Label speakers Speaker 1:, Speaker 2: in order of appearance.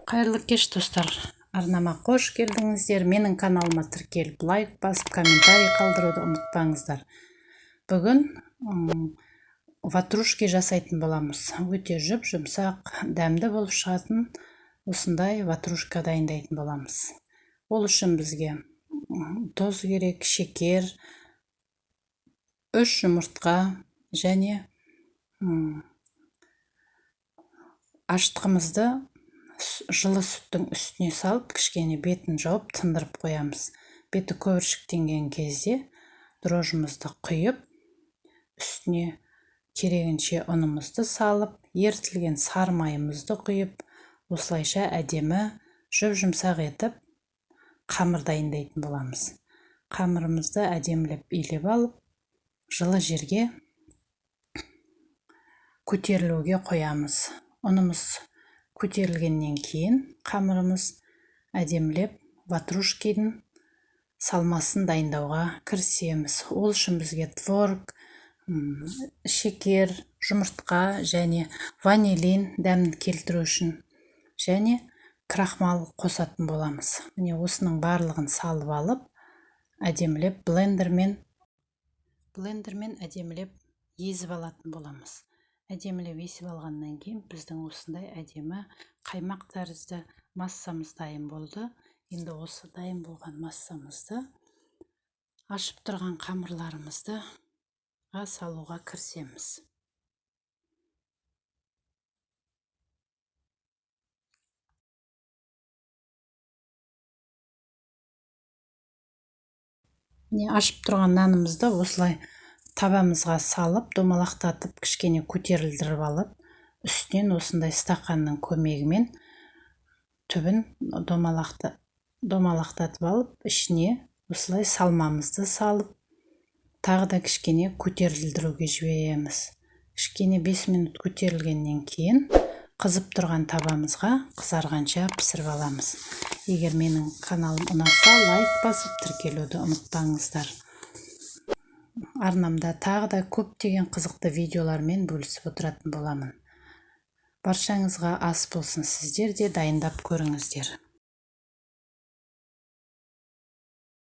Speaker 1: Қайырлы кеш, достар! Арнама қош келдіңіздер! Менің каналыма тіркеліп, лайк басып, комментарий қалдыруды ұмытпаңыздар. Бүгін ватрушки жасайтын боламыз. Өте жұп-жұмсақ, дәмді болып шығатын осындай ватрушка дайындайтын боламыз. Ол үшін бізге тұз керек, шекер, 3 жұмыртқа және ашытқымызды жылы сүттің үстіне салып, кішкене бетін жауып, тындырып қоямыз. Беті көбіршіктенген кезде дрожжымызды құйып, үстіне керегінше ұнымызды салып, ерітілген сары майымызды құйып, осылайша әдемі жұп-жұмсақ етіп қамыр дайындайтын боламыз. Қамырымызды әдемілеп илеп алып, жылы жерге көтерілуге қоямыз. Ұнымыз көтерілгеннен кейін қамырымыз әдемілеп ватрушкидің салмасын дайындауға кірісеміз. Ол үшін бізге творог, шекер, жұмыртқа және ванилин дәмін келтіру үшін және крахмал қосатын боламыз. Міне, осының барлығын салып алып, әдемілеп блендермен әдемілеп езіп алатын боламыз. Әдемілеп есіп алғаннан кейін біздің осындай әдемі қаймақ тәрізді массамыз дайын болды. Енді осы дайын болған массамызды ашып тұрған қамырларымызды салуға кірісеміз. Міне, ашып тұрған нанымызды осылай табамызға салып, домалақтатып, кішкене көтерілдіріп алып, үстінен осындай стақанның көмегімен түбін домалақтатып алып, ішіне осылай салмамызды салып, тағы да кішкене көтерілдіруге жібереміз. Кішкене 5 минут көтерілгеннен кейін қызып тұрған табамызға қызарғанша пісіріп аламыз. Егер менің каналым ұнаса, лайк басып, тіркелуді ұмытпаңыздар. Арнамда тағы да көптеген қызықты видеолармен бөлісіп отыратын боламын. Баршаңызға ас болсын, сіздер де дайындап көріңіздер.